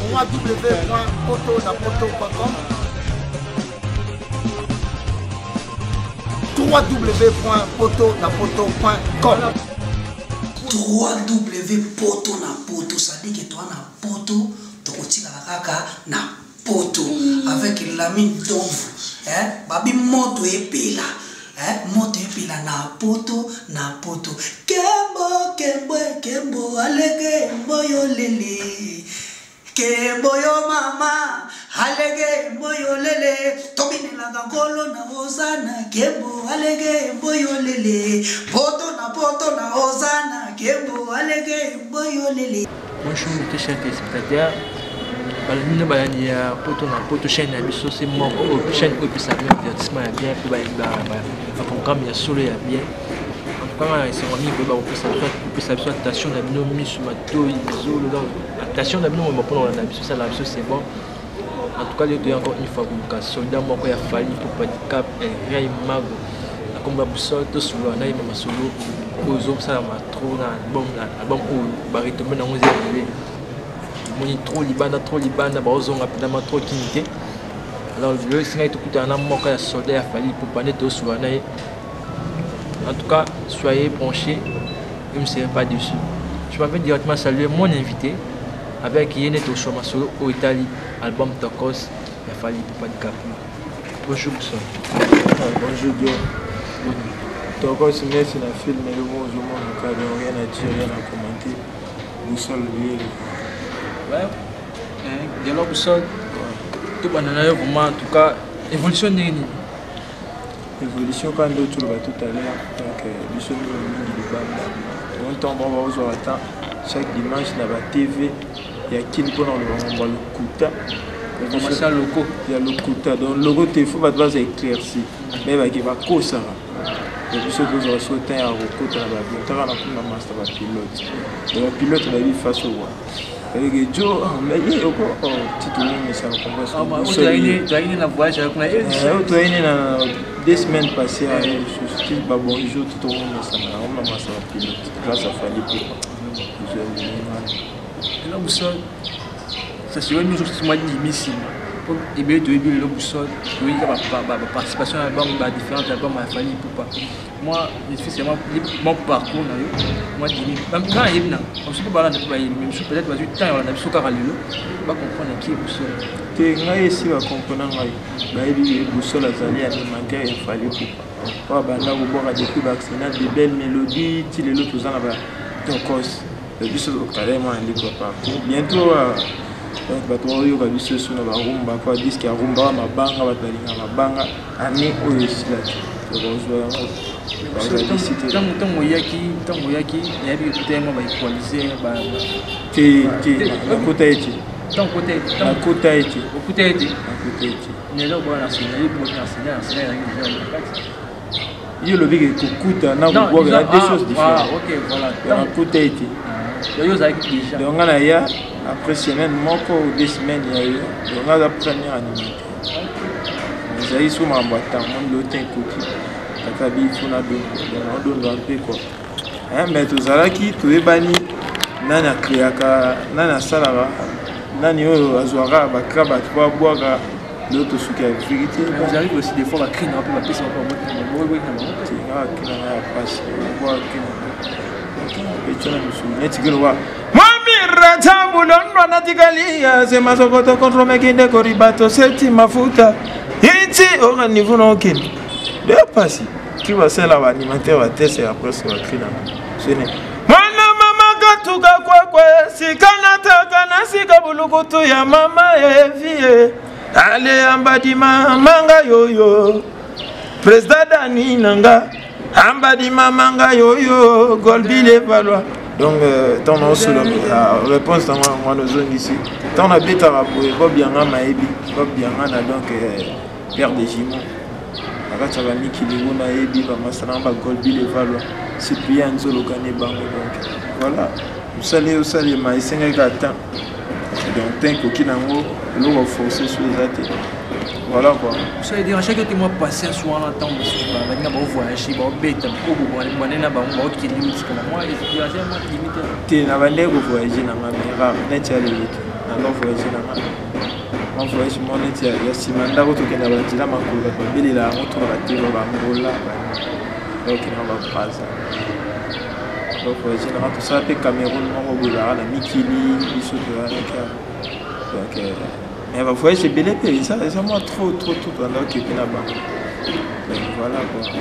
www.potonapoto.com, www.potonapoto.com. 3w poto na poto, c'est-à-dire que toa na poto, tokotikala kaka na poto avec Lamine Donvu, eh? Babi moto epela, eh? Moto epela na poto na poto. Kembo kembo kembo alege mboyo lele, kembo yo mama alege mboyo lele, tobinelaka nkolo na ozana, kembo alege mboyo lele, poto na poto na ozana, kembo alege mboyo lele. Bonjour mes chers téléspectateurs. Balandi balandi ya poto na poto, chaîne ya biso c'est moko oyo chaîne oyo epesaka bino divertissement ya bien mpe ba programme ya solo ya bien. En tout cas, nga na esengo mingi koyeba kopesa biso attention na bino, misu, matoi, zolo, donc attention na bino moma mpona kolanda biso, esala biso, c'est bon. En tout cas, lelo toya encore une fois koluka soldat moko ya Fally Ipupa Dicap Ray Mago na kombo ya Boussole, tosolola na ye ma masolo oyo ezosalama trop na album, na album oyo baretombe nango eza ebele. Omoni trop libanda, trop libanda, baozonga mpendama trop kini te. Alors lelo esengaki tokutana na moko ya soldat ya Fally Ipupa nde tosolola na ye. En tout cas, soyez branchés, vous ne serez pas déçus. Je m'avais directement saluer mon invité avec Yene Toshoma Solo au Italie, album Tokos, ya Fally Ipupa Dicap. Bonjour Boussole. Ah, bonjour Dieu. Tokos, merci na film, le bon au monde, rien à dire, rien à commenter. Boussole, lui. Ouais. Hein, Dialogue Boussole. Tout bon, vraiment, en tout cas, évolution nini? Évolution quand d'autres tout tout à l'heure, donc biso mingi libanda. Donc tant bon va ozwa temps chaque dimanche na ba TV ya kin pona lo ngomba lokuta. Information locaux. Ya lokuta. Donc logo te faut bato baza éclairci. Mais ba ke ba kosaka. Et biso tozwa so temps ya kokota na ba avion, taka na kuna master ba pilote. Donc ba pilote ba bi face au roi. Eleke jo, mais ye oko, oh, titre nini ça comprend ça. Ah, bah, tu as na voyage avec na. Eh, tu as na 2 semaines passées à sous ba bonjour tout le monde ça na on m'a ça pilote grâce à Fally Ipupa. Là Boussole, ça serait nous aussi moi dimi nsima. Ebele toyebi lelo Boussole, toyebi ba participation ya album, ba différents albums ya Fally Ipupa. Moi, spécialement mon parcours na yo, moi dimi nga nayebi na mosusu mpe balanda mpe bayebi, mais mosusu peut-être bazwi temps ya kolanda biso kaka lelo, bacomprendre qui est Boussole. Te, ngai esi bacomprena ngai, bayebi Boussole azali animateur ya Fally Ipupa oyo abanda kobwaka depuis baaccident de belle mélodie ti lelo toza na batokos. Biso tokala mwana libre parcours bientôt, donc bato baoyoka biso so na barumba po disque ya rumba wa mabanga, bato balinga mabanga. Année oyo esila te, tokozwa yango. Ntango oyaki, nayebi okuta ye mwa baéqualiser. Te te, nakota ye te. Nakota ye te. Okuta ye te? Nakota ye te. Mais eloko wana nayebi national ezalaki déjà na kati. Yo olobi ke kokuta na kobwaka na deux choses différentes. Nakuta ye te. Yo ozalaki déjà. Donc nga na ya après semaine moko ou 2 semaines ya yo, donc nga aza premier animateur. Ezali so makambo ya temps, moni lelo te ekoki kaka bi fo na dondo, donc naodondo mpe quoi, mais tozalaki toyebani nani akreaka, nani asalaka, nani oyo azwaka bakra bato po abwaka. Lelo tosuki ya vérité. Vous arrive aussi des fois bacri na mpe bapesi bango na bango. Te, nga bakri na nga ya pasi, bwaka cri na betya na misulu neti ke loba mwamira tambulondwa natikalia sema sokoto contre mekinde koribato seti mafuta iti oka niveau na okende de pasi ki basala baanimateur batese ya presque bacri na sene mwana mama katuka kwekwe sika nataka nasika bulukutu ya mama evie ale ambadima manga yoyo président dani nanga ambadima manga yoyo golbile valwa. Donc ntango naosolo réponse ntango yango wana ozongisi, ntango nabetaka boye Bob Yanga mayebi Bob Yanga na donc père de jumeau na kati ya bamikili ngo nayebi bamasala na bagolbi levalwa Cyprien Nzolokani bango. Donc voilà, mosala oyo osalema esengaki kaka temps, donc temps ekoki nango, eloko force so eza te, voilà quoi. Ça veut dire chaque mois patience wana, ntango mosusu baninga baovoyage, baobeta bane na bango, baokende otikala mwa limite. Te, na bandeki kovoyage nanga, mais rare neti ya lelo te. Nando voyage na nga mwa voyage mwa neti ya nsima ndako, tokenda banzela makolo, bato babelela yango to na bateva bangola, bakenda babraza. Donc voyage na nga, tosala mpe Cameroun moko boye, ezalaka na mikili biso toyalaki. Donc mais bavoyage ebele mpe eza mwa trop trop trop, tobanda okepe na bango. Donc voilà quoi.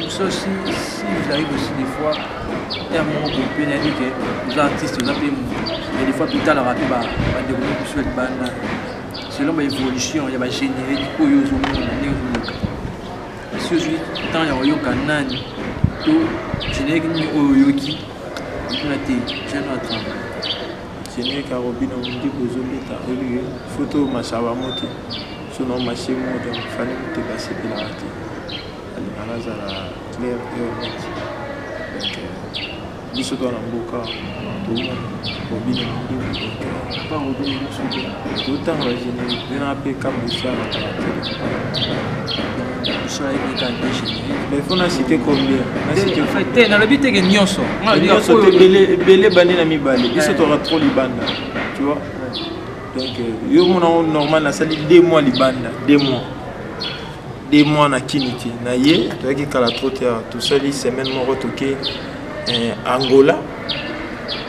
Ça aussi, si vous arrive aussi des fois, un moment pour peine nayebi ke oza artiste, oza mpe motu, mais des fois totalaka mpe bandeko mo biso ya libanda selon baévolution ya bagénérique oyo ozomona ndenge ozoluka. Si ozwi temps ya koyoka nani to générique nini oyo oyoki mpona te jeune à travail? Générique ya Robino Mundibu ozobeta, oyebi foto masaba mo te, so na omasie mo. Donc fani moto basepelaka te, alingaka nazala clair et honnête. Donc biso toa na mboka, tomona Robino Mundibu. Donc Robino mosusu te. Totanga bagénérique mpena mpe kabusa bakala te. Biso ayebi kaka nde générique. Mais faut na citer combien? Na citer te, nalobi teke nyonso. Nyonso te, ebele ebele, bandi na mibale. Biso toka trop libanda, tu vois. Donc yo mona normal, nasali 2 mois libanda, 2 mois, 2 mois na kini te. Na ye toyaki kala trop te awa, tosali semaine moko, toke Angola.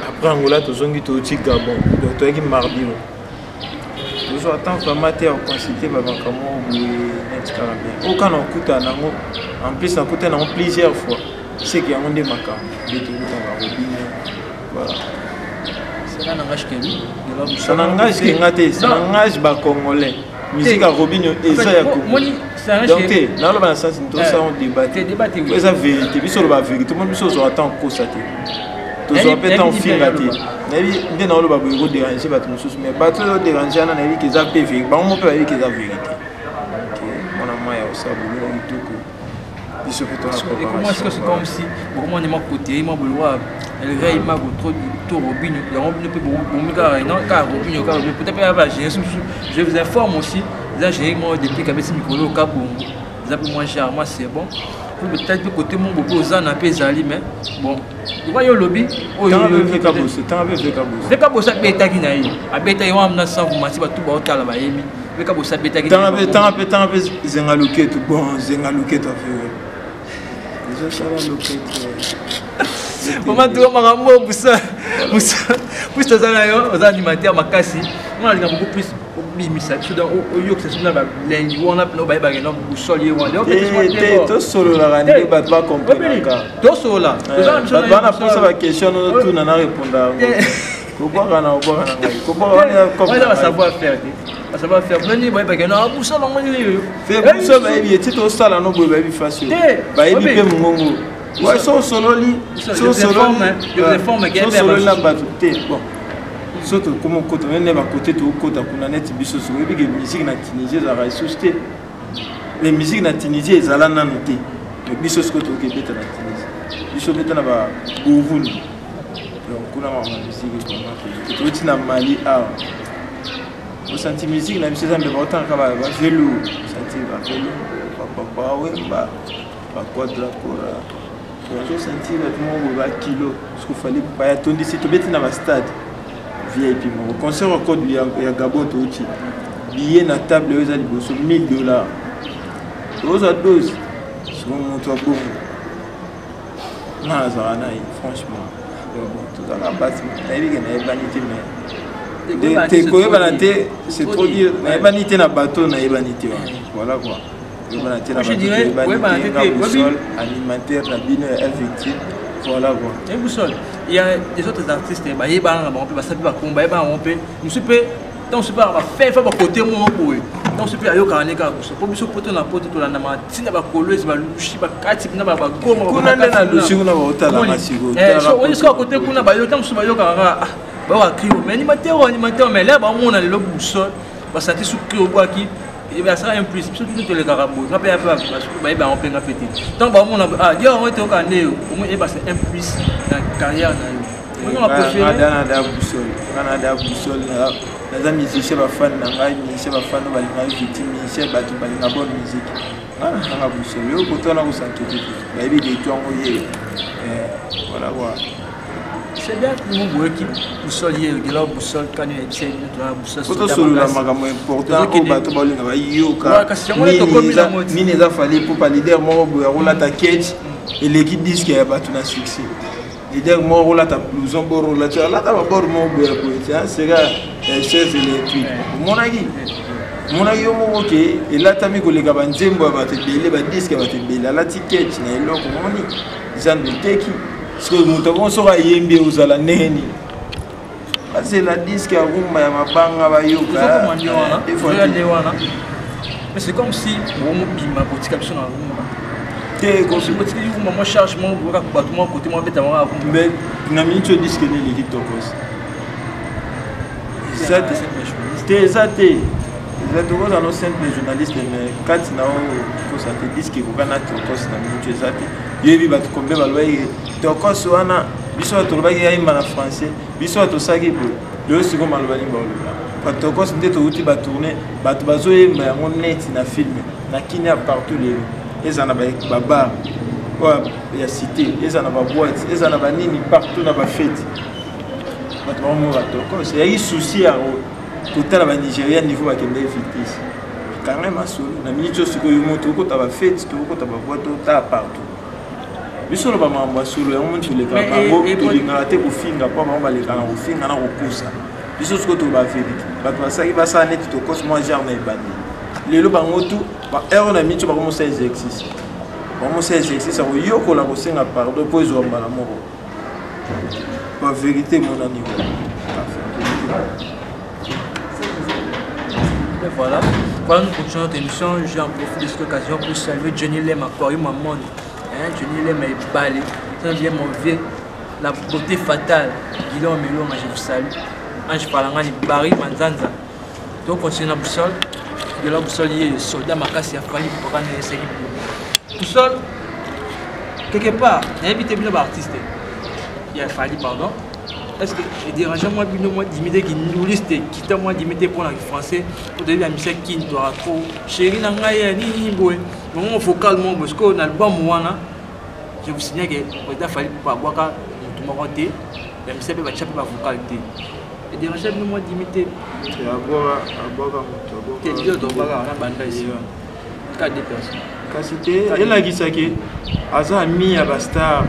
Après Angola tozongi, touti Gabon. Donc toyaki mardi o tozwa temps vraiment te ya koconsulte bamakambo boye neti kaka bien. Oyo kaka nakutana nango, en plus nakutana nango plusieurs fois, seke yango nde makambo nde tokutana Robino, voilà. Ça n'engage que lui. Ça n'engage que nga te, ça n'engage bacongolais. Musique ya Robino eza ya Congo. Donc te, naloba na sens tosala débat te, eza vérité. Biso oloba vérité, moni biso ozwaka temps kosa te, tozwa mpe temps finga te. Nayebi nde naoloba boye kodérange bato mosusu, mais bato oyo odérange wana, nayebi ke eza mpe vérité, bango mo mpe bayebi ke eza vérité. Mwana mai ya kosala boulot kitoko, biso mpe tona. C'est comme si bokomona ma côté ma bolwa elrey ma trop to Robino yango, bino mpe bomi kaka non, kaka Robino, kaka Robino. Peut-être mpe ba générique mosusu, je vous informe aussi, eza générique moko depuis kabesi mikolo kabongo, eza mpe mwa genre moi c'est bon. Peut-être mpe côté moko bope oza na mpe ezali, mais bon, lokwa yo olobi. Oyo Boso abetaki na ye, abetaki wana na sans vous mentir, bato baotala bayebi Veka Boso abetaki. Tanga mpe, tanga mpe Zenga Loketo. Bon, Zenga Loketo afere ezosala loketo. Mama tuka makambo busa plus toza na yo, oza animateur makasi. Nga nalinga beaucoup plus obimisa biso, donc oyokisa biso na balengi wana mpena bayebaka na Boussole ye wana. Te, tosololaka nde bato bakomprenaka. Tosolola. Bato bana mposa baquestion nozotuna, na répondre yango. Kobwaka na kobwaka na ngai, kobwaka wana basavoir faire te, basavoir faire nani bayebaka na Boussole yango nini. Fe Boussole bayebi ye ti tosala no boye, bayebi fasi, bayebi mpe mongongo. Ouais, so osololi, so osololi na bato te. Bon, so tokoma okota nene bakote, tokota kuna neti biso so oyebi ke musique na Tunisie ezalaka lisusu te. Mais musique na Tunisie ezala nanu te, mais biso sikoyo tokoki ebeta na Tunisie, biso beta na baburundi. Donc kuna makambo ya musique vraiment touti na Mali awa, osanti musique na biso eza mbe baotangaka bavelu, osanti bavelu, bapapa Wemba, baquadra kora, ozosanti bato moko boye bakilo. Soki Fally baya tondisi, tobeti na bastade VIP moko. Concert ya code ya Gabon, touti billet na table oyo eza liboso 1000 $, tozwa 12. Siko moto abongo nga nazala na ye, franchement tozalaka basi, nayebi ke nayebani te, mais te koyebana te, c'est trop dire. Nayebani te na bato, nayebani te wana, voilà quoi. Koyebana te na bato, toyebani te. Nga Boussole, animateur na bino ya F28, voilà quoi. Boussole, il y a des autres artistes bayebana na bango mpe, basali bakombo, bayebana bango mpe. Mosu mpe ntango mosu mpe bafin fa bakote moko boye, ntango mosu mpe ayokaka ne kaka koso. Mpo biso poto na poto tolandama ntina bakolwezi, balushi, bakati na bagoma. Kuna nde na lushi, kuna baotalaka sikoyo. Soki akote kuna bayo, ntango mosusu bayokaka kaka, bayoka cri, mais animateur, animateur. Mais là baomona lelo Boussole, basanti su cri obwaki, asala un plus. Biso tutu tolekaka boye, nga mpe ya mpe bayeba yango mpe, nga mpe te. Ntango baomona dio yango ete oyoka nde omoi eyebasa un plus na carrière na yo. Nga na Boussole, nga na da Boussole, naza musicien. Bafani na ngai musicien, bafani oyo balinga victime musicien, bato balinga bonne musique. Nga na nanga Boussole, yo kotwana kosankete te, bayebi deto yango ye, voilà quoi. C'est bien bino boyoki boussole ye gela boussole kani na ebisa bino toza boussole po tosolola makambo important oyo bato balinga bayoka nini eza Fally Ipupa leader moko boye akolata ketch eleki disque ya bato na succès. Leader moko akolata blouson borola ti alata babor moko boye ya boye ti seka ya chaise électrique. Omonaki, omonaki yo moko ke elatami koleka banzembo ya bato ebele, badisque ya bato ebele. Alati ketch na eloko, omoni zando eteki. Sikoyo moto yango soki ayembi ozala ndenge nini? Bazela disque ya rumba ya mabanga bayoka. Wana mais c'est comme si bomobima botika biso na rumba. Te. Botikeli rumba mwa charge moko boyoka bato mwa kote mwa beta mwa rumba. Mais na miniti oyo disque nde eleki tokos eza te. Te, eza te, eza te. Okozala no simple journaliste, mais kati na oyo kosa te. Disque ekoka na tokos na miniti eza te. Yoyebi bato kombe balobaki tokos wana, biso bato tolobaki yayimba na français, biso bato tosalaki boye. Lelo sikoyo maloba nini baoloba? Batokos nde touti batourne, bato bazoyemba yango neti na filme na Kinia partout. Lelo eza na babar oyo ya cité, eza na baboite, eza na banini partout, na bafete bato bango batokos. Eyaki souci ya kotala Banigéria niveau bakende vitesse kanga masolo na miniti oyo. Sikoyo mo tokokota bafete, tokokota baboite, totala partout. Biso loba makambo ya solo yango moni tolekaka bango. Tolingaka te kofinga mpo bango balekaka na kofinga na kokosa. Biso sikoyo toloba vérité. Bato basalaki basala neti tokosi mwa genre na ebandeli. Lelo bango tu baheure na miniti bakomosala exercice, bakomosala exercice ya koyokola kosenga pardon mpo ezwa mbala moko. Bavérité emonani. Et voilà. Voilà, nous continuons notre émission. J'en profite de cette occasion pour saluer Johnny Lem, Aquarium Monde. Hein, Johnny Lem est balé. Ça vient mon vieux. La beauté fatale. Guillaume Meloma, je vous salue. Ange Palangani, Barry Manzanza. Donc, continue la boussole. De la boussole, il est soldat Makassi, a fallu pour prendre les équipes. Boussole, quelque part, il y a invité bien artiste. Il a fallu, pardon. Est-ce que dérangeant moi bino moi dimite ki nduliste kita moi dimite pour la français pour de la musique qui doit trop chéri na ngai nini boye mon vocal mon parce que na album wana je vous signale que président Fally pa bwaka mutu moko te ya musique pe ba chape ba vocal te et dérangeant bino moi dimite. Abwaka, abwaka moto? Te, bino tobwaka na banda ici ka deux personnes. Kasi te, elakisaki aza ami ya bastar.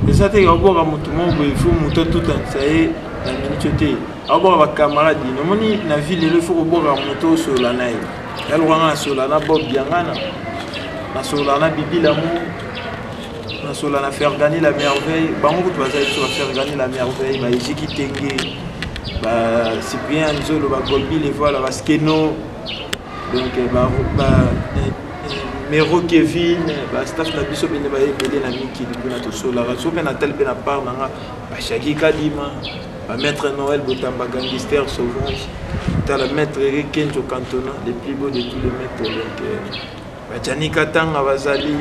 Eza te abwaka motu moko boye, fo moto atutanisa ye na miniti te. Abwaka bacamarade. Omoni na vie lelo ifo kobwaka moto osolola na ye. Yalokanga nasolola na Bob Diangana, nasolola na Bibi Lamour, nasolola na Fergani la Merveille. Bango kutu baza biso bafergani la Merveille, baejiki Tenge, bacyprien Nzolo, bagolbi Levoila, baskeno, donc ba, ba, Mero Kevin, bastaff na biso pene baye ebele na mikili kuna. Tosolaka so mpe na tali mpe na part nanga bashaki Kadima, bamaître Noël Botamba, gangster sauvage. Tala maître Eric Kenjo Cantona, le plus beau de tous les maîtres. Donc bajani Katanga bazali,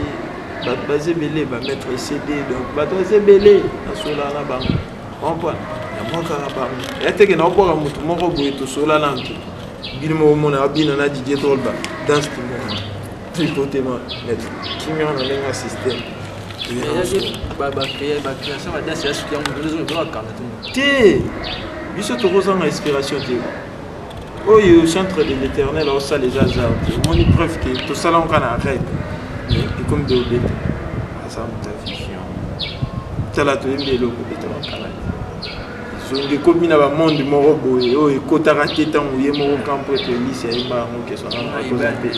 bato baza ebele, bamaître CD. Donc bato baza ebele, nasolaka na bango, comprendre nabwakaka bango. Ya teke naobwaka motu moko boye, tosola na ntu bino moko mona abina na Didier Drolba danse kimona tripotema maître kimia na ndenge ya système. Bacréation badanse ya suki yango tozokanga. Te, biso tokozanga inspiration te. Oyo chantre de l'éternel aosala eza hasard te. Omoni preuve ke tosala ngo kaka na rêve, mais ekomi de obeta. Aza moto ya vision. Tala, toyembi eloko obeta bakala zongi ekomi na bamonde moko boye oyo ekotaka te. Ntango ye moko grand prêtre Elisi ayemba yango, question te.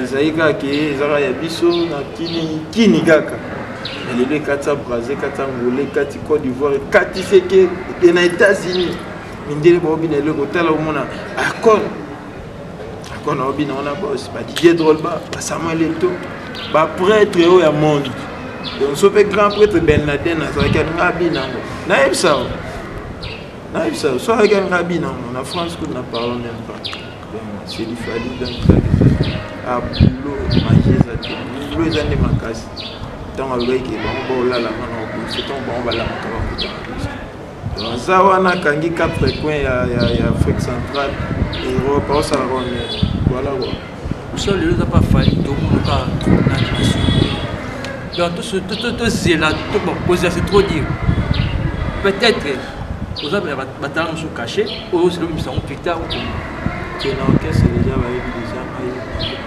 Ezali kaka ke ezaka ya biso na kini kini kaka. Lelo ekati ya Brazil, ekati ya Angola, ekati Côte d'Ivoire, ekati seke e na États-Unis. Mindele baobina eloko. Tala, omona accord accord na obina wana bos badidier Drolba, basamuel Eto, baprêtre oyo ya monde. Donc so mpe grand prêtre Ben Laden azalaki alinga abina yango, nayebisa o, nayebisa so azalaki alinga abina yango na France kutu, na parlons même pas. Donc c'est du Fally. Donc abulo magie eza te, bulo eza nde makasi. Ntango alobaki ke bango baolalanga na okonse, ntango bango balamaka bakutana biso aza wana akangi quatre coins ya Afrique centrale, Europe, aosalaka wane. Voilà quoi. So lelo eza pa Fally, tomonoka trop na animation. Donc tozela, bozela, c'est trop dire. Peut-être oza batala mosusu caché oyo osili obimisa yango plus tard okoma. Te, na orchestre déjà bayebi déjà ngai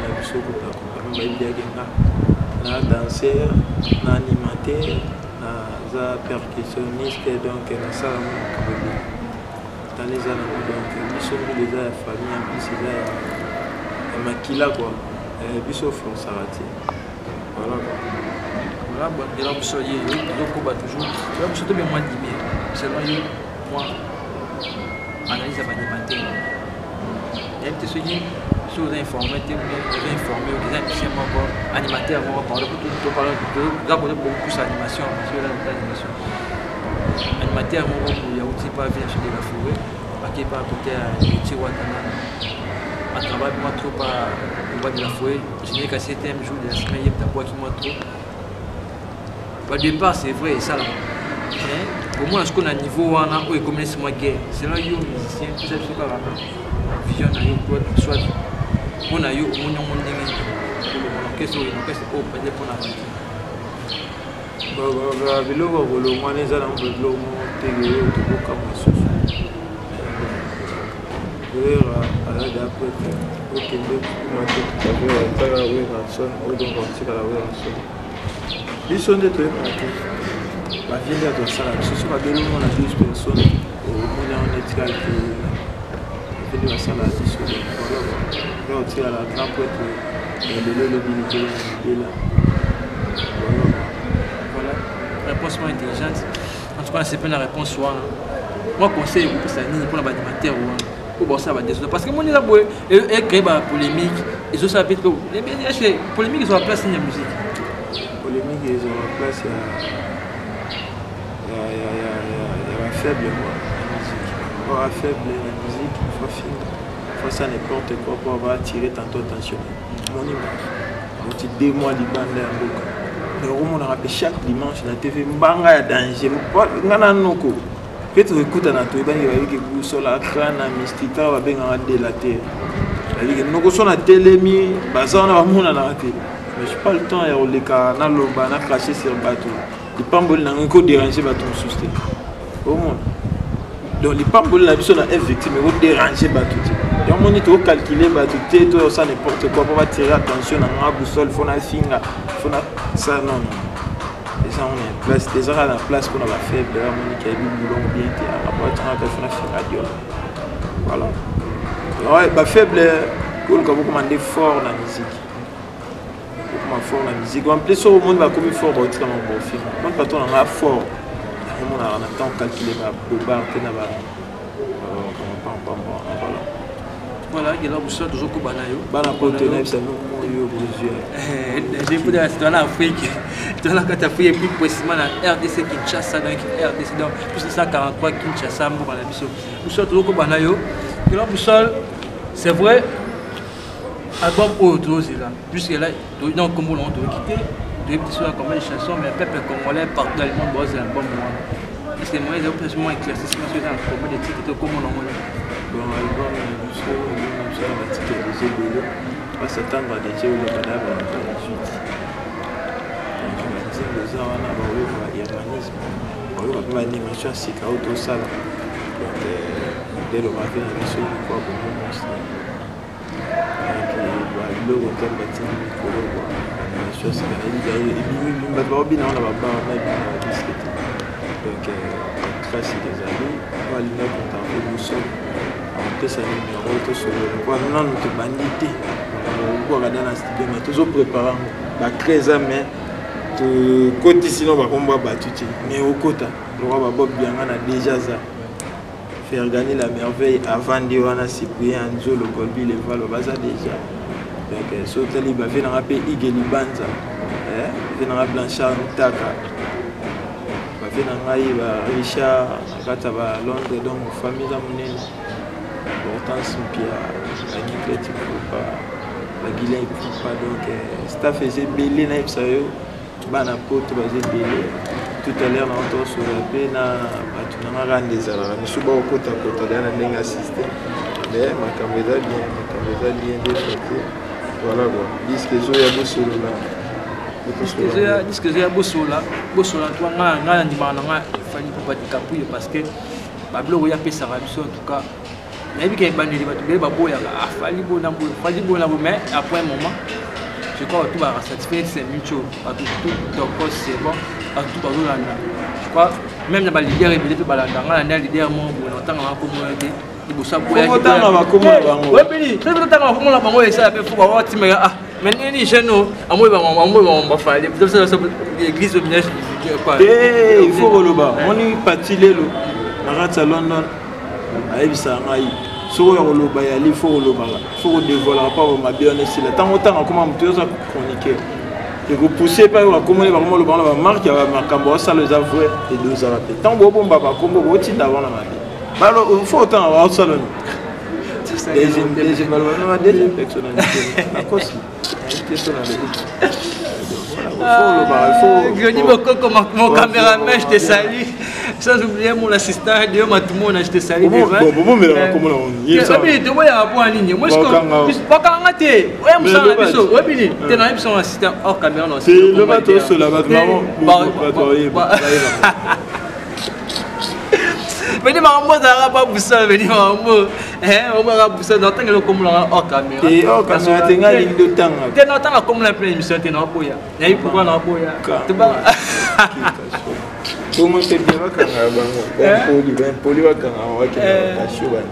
na biso kuta accompagnement, bayebi déjà nga na danseur, na animateur, naza percussionniste, donc nasala ngo makambo ebele. Tala, eza nango, donc biso mbili eza ya famille, en plus eza ya makila quoi. Biso forçaka te, voilà quoi. Voilà, bon, ndela biso ye tozokoba toujours toya biso tobe mwa dime selon yo, mwa analyse ya baanimateur. Nayebi te soki oza informé te, oza informé, oza musicien moko, animateur moko, pardon, toza kote beaucoup plus animation, parce que eza animation. Animateur moko boye auti pa village de la forêt, ake pa côté ya héritier Watana, atravaille mwa trop pa le roi de la forêt, générique à 7e jour de la semaine, ye abwaki mwa trop badépart. C'est vrai, esalama, mais omona sikoyo na niveau wana oyo ekomi nesi mwa guerre. Selon yo musicien, pesa biso kaka vision na yo, soit mpo na yo omoni yango ndenge kolongola orchestre oyo, orchestre oyo, peut-être mpona aventure. Biloko ya kolongwa wana eza nango biloko moko teke oyo tokokamwa lisusu. Wera aza da prêtre, okende kuma te, tala Werrason oyo, donc otikala Werrason. Biso nde toyebaka te, bavie nde tosala biso. So babeli omona 12 personnes, omoni yango neti kaka te nde basala biso. Donc voilà, otikala grand prêtre ya lelo, elobi likolo na libela. Voilà, réponse moins intelligente. En tout cas, nasepeli na réponse wana. Mwa conseil ekopesa nini mpona baanimateur wana oyo baosala badésordre? Parce que moni eza boye, ecrée bapolémique, ezosala mpe polémique. Ezwaka place nini ya musique? Polémique ezwaka place ya bafaible quoi na musique. Oyo afaible na musique, il faut finga, faut ça n'importe quoi pour avoir attirer tantôt attention. Moni oti 2 mois libanda ya mboka, mais okomonaka mpe chaque dimanche na TV mbanga ya danger. Nga na noko mpe toekutana, toyebani, bayebiki busola na mystique babengaka dela te, bayebiki noko so na telemi, baza wana bamonanaka te. Mais j'ai pas le temps ya koleka naloba, na cracher sur bato. Lipamboli nango ekodéranger bato mosusu te, omona. Donc lipamboli na biso na F Victime ekodéranger bato te. Yango moni tocalcule bato te, toyosa n'importe quoi mpo batire attention na nga boussole, fo nafinga, fo na ça. Non, non, eza ngo na place te, eza kaka na place mpona bafaible. Amoniki ayebi bulongo bien te, abatingaka fo nafinga diola. Voilà, bafaible koluka bokoma nde fort na musique, bokoma fort na musique. En plus, soki omoni bakomi fort, baotika mambo ofinga. Moni patron na nga fort, omonaka na temps calcule babobar te na ba voilà. Voilà, gela biso tozokoba na yo. Bana poto, nayebisa bino moyo bozwi. Toza na Afrique, toza na kati Afrique, et puis précisément na RDC Kinshasa, donc RDC, donc plus 143 Kinshasa, mboka na biso. Biso tozokoba na yo, gela Boussole. C'est vrai, album oyo tozozela jusque là, donc kombo nango toyoki te, toyebi te soki combien de chansons, mais peuple congolais partout dans le monde bozela album wana. Est ce que moyen ezali mwa éclaircissement soki eza na combien de titre to kombo nango? Bon, album na biso, album na biso na batitre déjà ebele, basatendre déjà oloba na ba 18. Donc banzembo eza wana, baoyoka baurbanisme, baoyoka mpe baanimation ya sika oyo tosala. Donc nde lobaki na biso kwa bongo monstre. Donc biloko nzambe atindi mikolo kwa animation ya sika, nayebi ebimi, bato baobina wana babar na ebimi na badisque te. Donc classique ezali oyo alingi akontacte biso, akopesa nimero, tosolola po nanu tobandi te. Makambo da na studio, mais tozoprépare yango, bacré eza, mais tokotisi no bakombo ya bato te. Mais okota lokwa babob bianga na déjà aza Fergani la merveille, avandi wana, Cyprien Anzolo, Golbi Levalo baza déjà. Donc so otali bave nanga mpe Ige Libanza, ve nanga Blanchard Ntaka, bave na ngai ba Richard na kati ya ba Londres. Donc famille eza monene, Hortense Mpia, Baniclet Ipupa, Baguilin Ipupa. Donc staff eza ebele, nayebisa yo, bana poto baza ebele. Tout à l'heure nango tosolola mpe na bato nanga rande, ezalaka misu bakokotakota deya na ndenge ya système, mais makambo eza bien, makambo eza bien nde te. Voilà quoi, disque ezoya, bosolola. Disque ezoya, bosolola, bosolola. Twa ngai nandimaka na ngai. Fally Ipupa DiCaprio parce que babiloko ye apesaka biso, en tout cas nayebi ke ebandeli bato ebele baboyaka, ah, Fally bona boye, Fally bona boye, mais après un moment, je crois bato bazalaka satisfait. C'est mucho, bato tout tokos, c'est bon, bato tout bazolanda. Je crois même na baleader ebele mpe balanda. Nga na nde leader moko boye, na otangaka kombo te, liboso aboyakotanga bakombo na bango. Oyebeli soki totanga bakombo na bango, esala mpe fo bawatimaka. Ah, mais nini, jeune oyo amoyeba bafali église au village. Te, il faut koloba moni pati lelo na kati ya London ayebisaka ngai, soki oya koloba yali, faut kolobaka, faut kodévoilaka mpa bamabe wana esila. Ntango otanga koma moto oza chroniqueur, ekopousse epai oyo bakomoni bakoma oloba wana bamarke ya makambo osala eza vrai, edozala te. Ntango bobomba bakombo, botinda wana mabe, balo faut otanga baosala ni deuxième personnalité nakosi te so na Greni Bokoko, mon caméraman, je te salue. Sans oublier mon assistant, Léo Matumona, je te salue. Toboyaka mpo nini? Bakanga te, oya mosala na biso, oyebi nini te, nayebi son assistant hors caméra. Loba tosola bato bato. Beni makambo ezalaka pa busala, beni makambo omaka busala na otangela okomolaka hors caméra. Te, hors caméra te, ngai alingi otanga. Te, na otanga komola mpe émission te, naoboya, nayebi pourquoi naoboya. Bongo mpe bien, bakangaka bango baimpoli, baimpoli bakangaka, bakende bakasio bana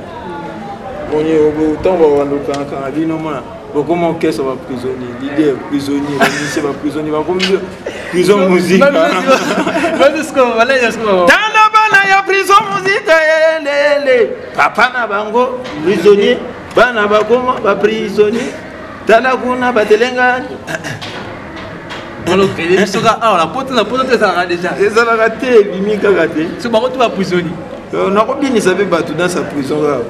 moni ntango babanda okangakanga bino, mona bokoma orchestre baprisonnier, leader prisonnier, bamusicien baprisonnier, bakomi prison musique. Tala bana ya prison musique, elele papa na bango prisonnier, bana bakoma baprisonnier, tala kuna batelengani. Soka awa na poto, na poto te, ezalaka déjà. Ezalaka te, ebimi kaka te. So bango to baprisonnier. Nakobinisa mpe bato dans sa prison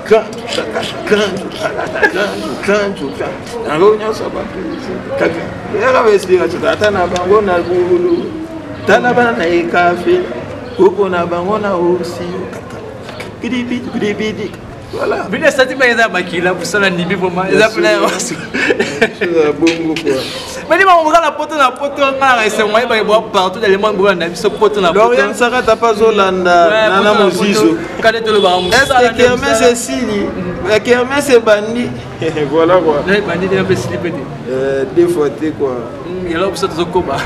kaka yango nyonso kaka baexplication. Tata na bango na bulu, tala bana na ekafe, koko na bango na osi bidibidi bidibidi. Voilà. Bino esati mpe eza makila kosala ndimi vraimen, eza mpena bongo quoi. Bani bango kaka na poto, na poto nga na esengo ayebaki bwa partout dans le monde, bolanda biso poto na. Lorian Sakata mpe azolanda nana mozizo. Kade tolobaka mosala kermesse esili, kermesse ebandi, voilà quoi. Ebandi te, mpe esili mpe te. Deux fois te quoi. Yalo biso tozokoba,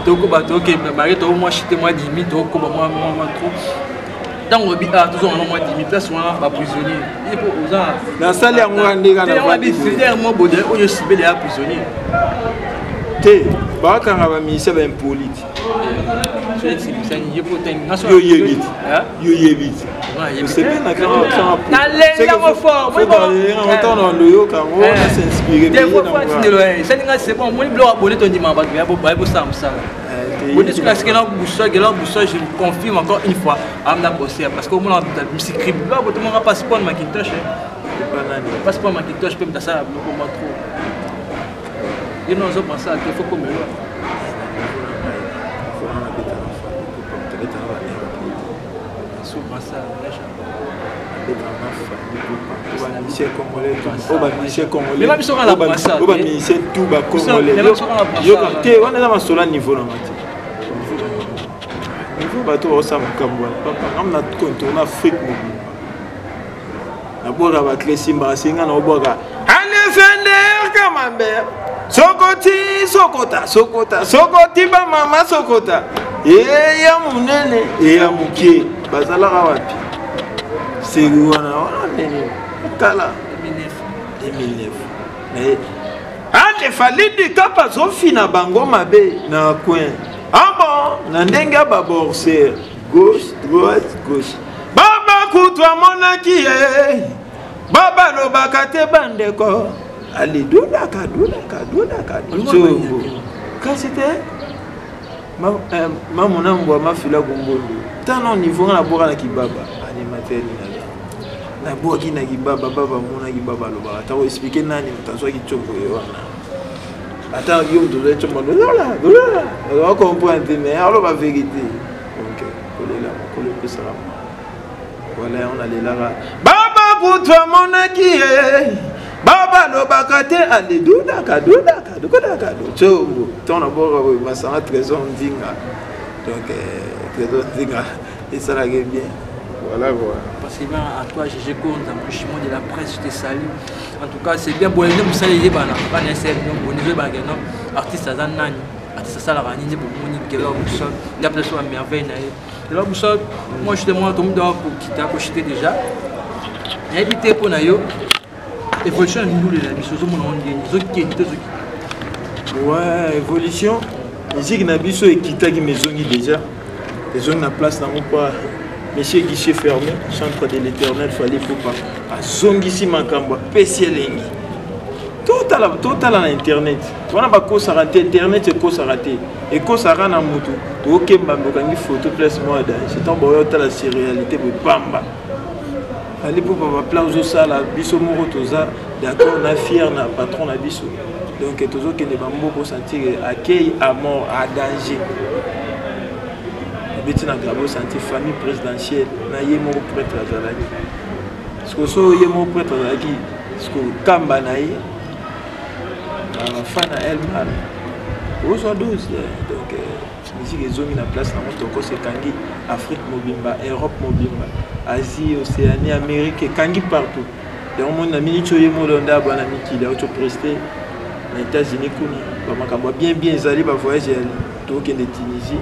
tokoba, tokende mari to mwa chite, mwa dimi, tokoba mwa mwa trop. Ntango obi ah, tozonga na mwa dimi place wana baprisonnier ye mpo oza. Nasali yango wana ndenge na mwa bode oyo sibele ya prisonnier. Te, bakanga baministère baimpoli te. Yo yebi te, yo yebi te. Nalengango fort. Ntango oyoka yango, nasinspire. Esalinga, c'est bon, omoni biloko abone, tondimaka bato baye bosala mosala. Boni soki nasiki na boussole, gela boussole, je confirme encore une fois, amna bosser parce que omona misikri biloko botomaka passeport Macintosh, passeport Macintosh mpe mutasala biloko mwa trop. Ye no azopensa te, faut komelo. Oyo bamusicien tout bacongolais te, wana eza masolo ya niveau nanga te, niveau bato baosala makambo wana. Papa, ngam na contourne Afrique mobimba, nabwaka baclé simbaka singa, naobwaka alefender camembert, sokoti sokota sokota sokoti, bamama sokota, eya monene eya moke, bazalaka wapi? Seri wana wana nini, kala 2009 naye ande Falidi Kapa azofina bango mabe na coin. Ah bon, na ndenge ya baborser, gauche droite gauche, baba kutu amonaki ye, baba alobaka te, bandeko alidundaka dundaka dundaka nzongo kasi te. Mamona mbwa mafila gombondo, tana niveau nga nabwaka na kibaba, animateur ninaza, nabwaki na kibaba, baba amonaki, baba alobaka ata koexplike nani moto azwaki ntioko ye wana, ata yo moto ozwaki ntioko, lola lola, ocomprendre te, mais aloba vérité. Donc kolela mokolo epesaka wala yango nalelaka, baba kutu amonaki ye, baba alobaka te, ale dudaka dudaka dudaka congo, ntango nabwaka boye masanga trésor ndinga. Donc Trésor Nzinga esalaka bien. Voilà quoi. Parce que bien à toi, GG Konza, Mouchimon de la presse, je te salue. En tout cas, c'est bien. Bon, nous sommes les bana, bana SM, donc on est bana, non, artiste aza nani, artiste asalaka nini, bomoni Gelor Boussole, il y a peut-être à merveille na ye. Gelor Boussole, moi je te demande, tout le monde doit kokita, kochiter déjà. Nayebi te mpo na yo évolution ya ndule na biso ozomona ngo ndeni ezokende te ezokita. Ouais, évolution musique na biso ekitaki mais ezongi déjà, ezongi na place nango mpo monsieur guichet fermé, chantre de l'éternel Fally Ipupa azongisi makambo, apesi elengi. Totala, totala na internet wana, bakosaka te, internet ekosaka te, ekosaka na motu. Tokemba okangi photo place moko ya danger, ntango baoya otala si réalité boye pamba. Fally Ipupa, baplan ozosala, biso moko toza d'accord na fier na patron na biso. Donc tozokende bamboka, osentir accueil à mort, à danger. Obeti na Gabon, osentir famille présidentielle na ye moko prêtre azalaki. Siko so ye moko prêtre azalaki, siko kamba na ye bafa na Elmar ozwa 12. Donc musique ezongi na place nango, tokos ekangi Afrique mobimba, Europe mobimba, Asie, Océanie, Amérique, ekangi partout. Yango moni na miniti oyo ye moko nde abwana mikili auti prester na États-Unis kuna, bamakambo ya bien bien ezali, bavoyage ya tokende Tunisie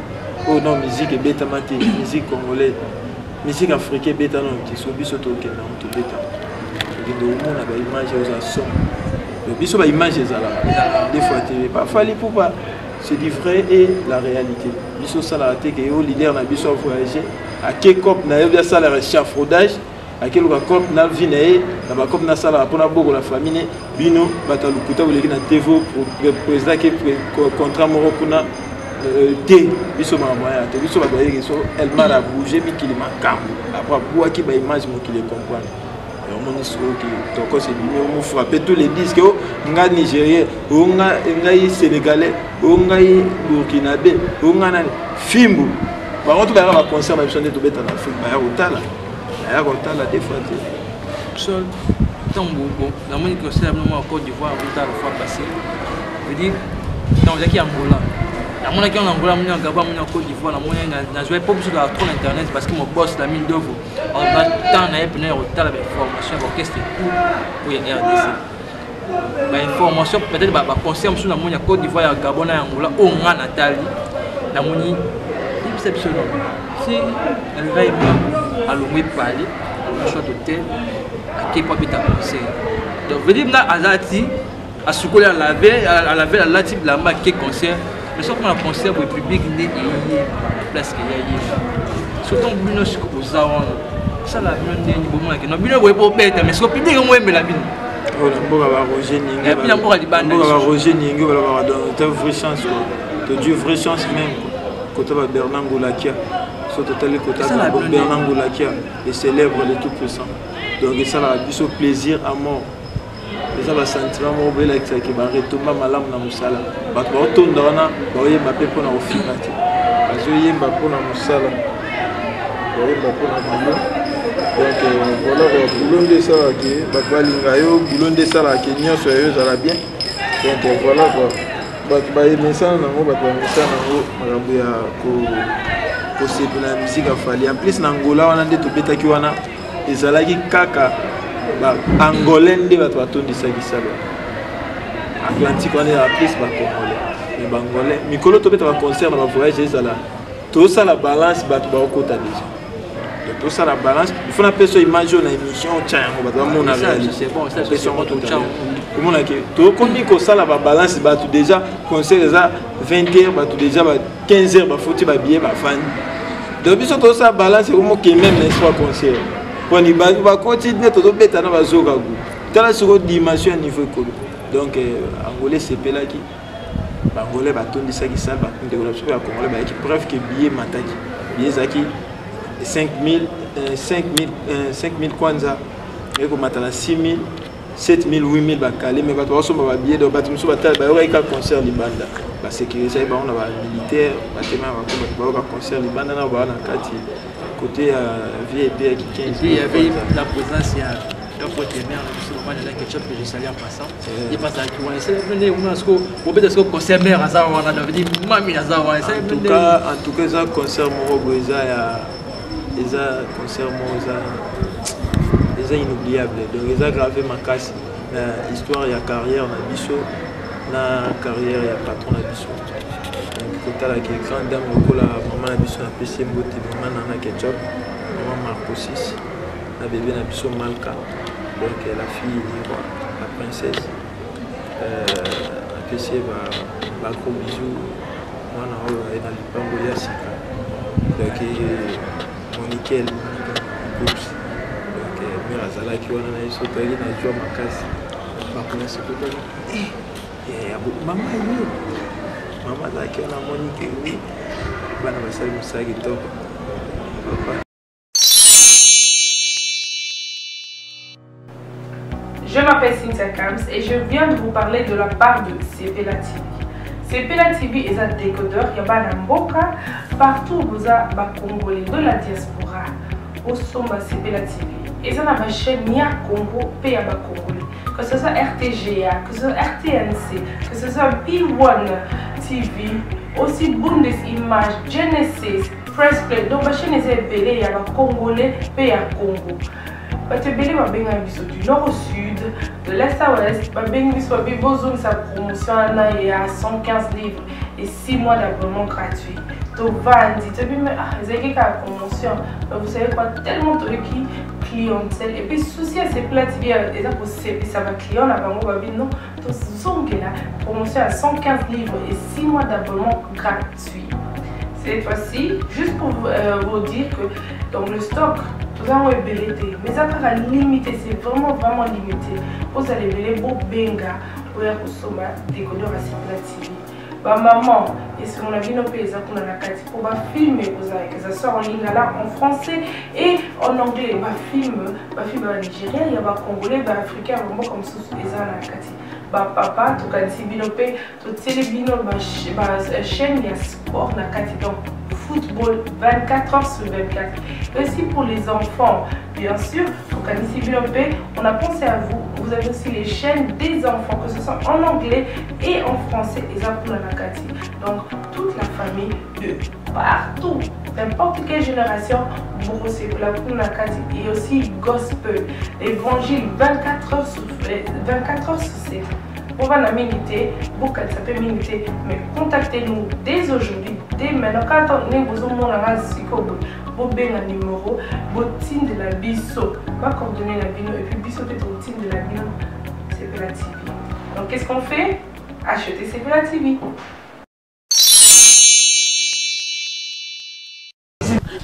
oyo non musique ebetama te, musique congolaise, musique africain ebeta nano te. So biso tokende yango, tobeta, tokende komona baimage oza somo. Donc biso baimage ezalaka des fois te baFally Ipupa, c'est du vrai et la réalité. Biso osalaka te ke yo leader na biso avoyage, ake cop na ye, asalaka échafaudage, akeluka cop na vie na ye na bacop nasalaka mpona bokola famille ne. Bino bato ya lokuta boleki na TV, président ake contrat moko kuna te. Biso makambo ya te, biso bato bayeki so Elmar abouge mikili makambo, après abwaki baimage, mokili ecomprendre. Omoni soki tokos ebimi, omofrappe tous les disques: o nga Nigérien, o ngai Sénégalais, o ngai Burkinabé, o nga nani, fimbu. Bango to bayaka baconcert na biso nde tobeta na Afrique, baya kotala, baya kotala des fois te. Sol ntango namoni concert bino mwa Côte d'Ivoire otala fois passé, veut dire ntango ozalaki Angola, namonaki yango na Angola, namoni na Gabon, namoni na Côte d'Ivoire, namoni nazwai mpo biso tozala trop na internet, parce que mon boss Lamine Dovo temps na ye mpena ya kotala bainformation ya baorchestre tout oyo ya RDC, bainformation peut-être baconcert mosusu namoni ya Côte d'Ivoire, ya Gabon na ya Angola oyo nga natali, namoni yebisa biso no si aliraima alongwe pale, alongwe soit hotel, ake po abeta concert. Donc veut dire nga aza ti asukoli, alave, alave, alati bilamba, ake concert. Mais soki na concert boye, public nde eyeba na place ke ya yeba. Surtout bino siko boza wana, sala bino ndeni bomonake no bino boye bobeta, mais siko public yango oyembela bino. Oyo na mboka ba Roger Ninge. Na mboka libanda. Mboka ba Roger Ninge balobaka, donc ta vraie chance quoi, todui vraie chance même quoi. Kota ba Bernard Ngolakia, so totali kota Bernard Ngolakia, le célèbre, le tout puissant. Donc esalaka biso plaisir à mort, eza basentiment moko boyelakisaki baretomba malamu na mosala. Bato baotonda wana, baoyemba mpe mpona kofinga te, bazoyemba mpona mosala, baoyemba mpona boulot. Donc voilà quoi, boulot nde esalaka bato balinga yo, boulot nde esalaka nyonso ya yo ezala bien. Donc voilà quoi, bato bayemesana nango, bato bamesana nango makambo ya kosepela na musique aFally. En plus na Angola wana nde tobetaki wana, ezalaki kaka baangolais nde bato batondisaki salo Atlantique wana, ezala plus bacongolais, mais bangolais mikolo tobeta baconcert na bavoyage, ezala tosala balance, bato baokota déjà. Donc tosala balance, il faut napesa image oyo na émission, otya yango, bato bamona réalité, omonake tokomi kosala babalance. Bato déjà concert eza 20 heures, bato déjà ba 15 heures bafuti babillet, bafandi. Donc biso tozosala balance, ekomoke même na espoir concert poni bato bakoti nde tozobeta na bazoka gu. Tala sikoyo dimension ya niveau ekolo. Donc Angolais esepelaki, bangolais batondisaki salle, bandeko na biso mpe bacongolais bayaki. Preuve ke billet mataki, billet ezalaki 5000, 5000, 5000 kwanza, ekomata na 6000, 7000, 8000 bakale. Mais bato bakosomba babillet, donc bato mosusu batala bayokaki kaka concert libanda, basécurisaki bango na bamilitaire, batema ya bango. Bato bayoka concert libanda na baa na kati côté ya VIP yaki 15. Et puis il y avait la présence ya Tout cas mbote mère na biso, mama Nana Ketchup, que je salue en passant. Ye mpe azalaki wana. Esali bino ndenge kuna siko bobeta siko concert, mère aza wana, donc veut dire mami aza wana. Esali bino ndenge? En tout cas eza concert moko boye, eza ya, eza concert moko eza inoubliable. Donc eza grave makasi na histoire ya carrière na biso, na carrière ya patron na biso. Donc kotalaka grande dame lokola mama na biso, napesi ye mbote, mama Nana Ketchup, mama Marco 6 na bébé na biso Malka, donc la fille du roi, la princesse, napesi ye ba gros bisous. Mwana oyo aye na lipango ya sika, donc Monikel Groups. Donc mère azalaki wana na biso, toyaki na joie makasi. Bakoya Mama ye, mama azalaki wana, amoni ke oui, bana basali mosala kitoko, papa. Je m'appelle Cynthia Kams et je viens de vous parler de la part de Sepela TV. Sepela TV est un décodeur ya bana mboka partout boza ba Congolais de la diaspora. Osomba Sepela TV. Eza na ba chaîne ya Congo pe ya ba Congolais. Que ce soit RTGA, que ce soit RTNC, que ce soit B1 TV, aussi Bundes Image, Genesis, Press Play. Donc ba chaîne eza ebele ya ba Congolais pe ya Congo. Bato ebele babengaka biso du nord au sud, de l'est à ouest, babengi biso, babi bozongisa promotion wana ya 115 livres et 6 mois d'abonnement gratuit. Tovandi, toyebi, mais ah, ezalaki kaka promotion. Mais vous savez quoi, tellement toyoki clientèle et puis souci ya Sepela TV eza kosepisa baclient na bango, babi non, tozongela promotion ya 115 livres et 6 mois d'abonnement gratuit. Cette fois-ci, juste pour vous dire que dans le stock toza yango ebele te, mais eza kaka limité, c'est vraiment vraiment limité. Ozala ebele, bobenga oya kosomba décodeur ya Sepela TV. Bamama, esengo na bino mpe eza kuna na kati, mpo bafilm ekozala, que ça soit en lingala, en français et en anglais. Bafilm ya banigérien, ya bacongolais, baafricain, ya bamboka mosusu eza na kati. Bapapa, tokanisi bino mpe totieli bino bachaîne ya sport na kati, donc football 24 heures sur 24. Et aussi pour les enfants, bien sûr, tokanisi bino mpe, on a pensé à vous. Vous avez aussi les chaînes des enfants, que ce soit en anglais et en français, eza kuna na kati. Donc toute la famille de partout, n'importe quelle génération, bokosepela kuna na kati. Et aussi gospel, évangile 24 heures sur 24 heures sur 7. Bovanda mingi te, bokanisa mpe mingi te, mais contactez-nous dès aujourd'hui, dès maintenant. Kaka ndenge bozomona nga sikoyo boye, bobenga numéro, botindela biso bacoordonnées na bino, et puis biso mpe totindela bino Sepela TV. Donc qu'est-ce qu'on fait? Acheter Sepela TV.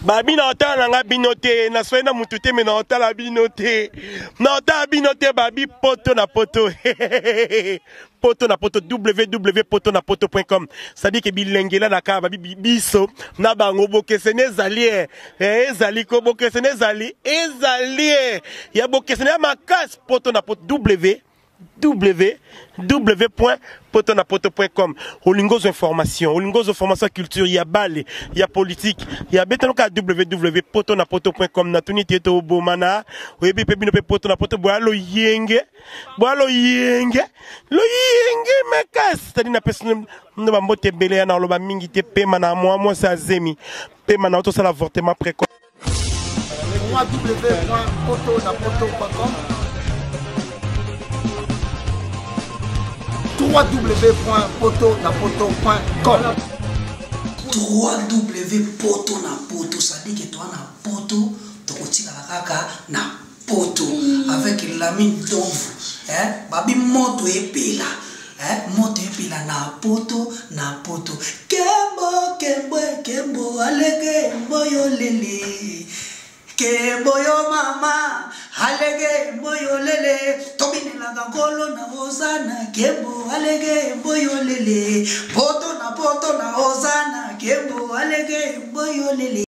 Babi na otala na nga bino te, naswai na mutu te, me na otala bino te, na otala bino te. Babi poto na poto, poto na poto, www poto na poto.com, c'est-à-dire que bilengela na kaka. Babi biso na bango bokeseni ezali ezali ko bokeseni ezali ya bokeseni ya makasi. Poto na poto, w www.potonapoto.com. Olingi ozwa information, olingi ozwa information ya culture, ya bale, ya politique, ya betano kaka www.potonapoto.com. Natuni te tobomana, oyebi mpe bino mpe poto na poto boya loyenge, boya loyenge, loyenge makasi. C'est-à-dire napesi no bambote ebele ya na oloba mingi te. Pema na mwa mwasi azemi, pema na otosala avortement précoce. www.potonapoto.com, www.potonapoto.com. 3W poto na poto, c'est-à-dire que toa na poto, tokotikala kaka na poto avec Lamine Donvu, eh? Babi moto epela, eh? Moto epela na poto na poto. Kembo kembo kembo alege mboyo lele, kembo yo mama alege mboyo lele, tobinelaka nkolo na ozana. Kembo alege mboyo lele, poto na poto na ozana, kembo alege mboyo lele.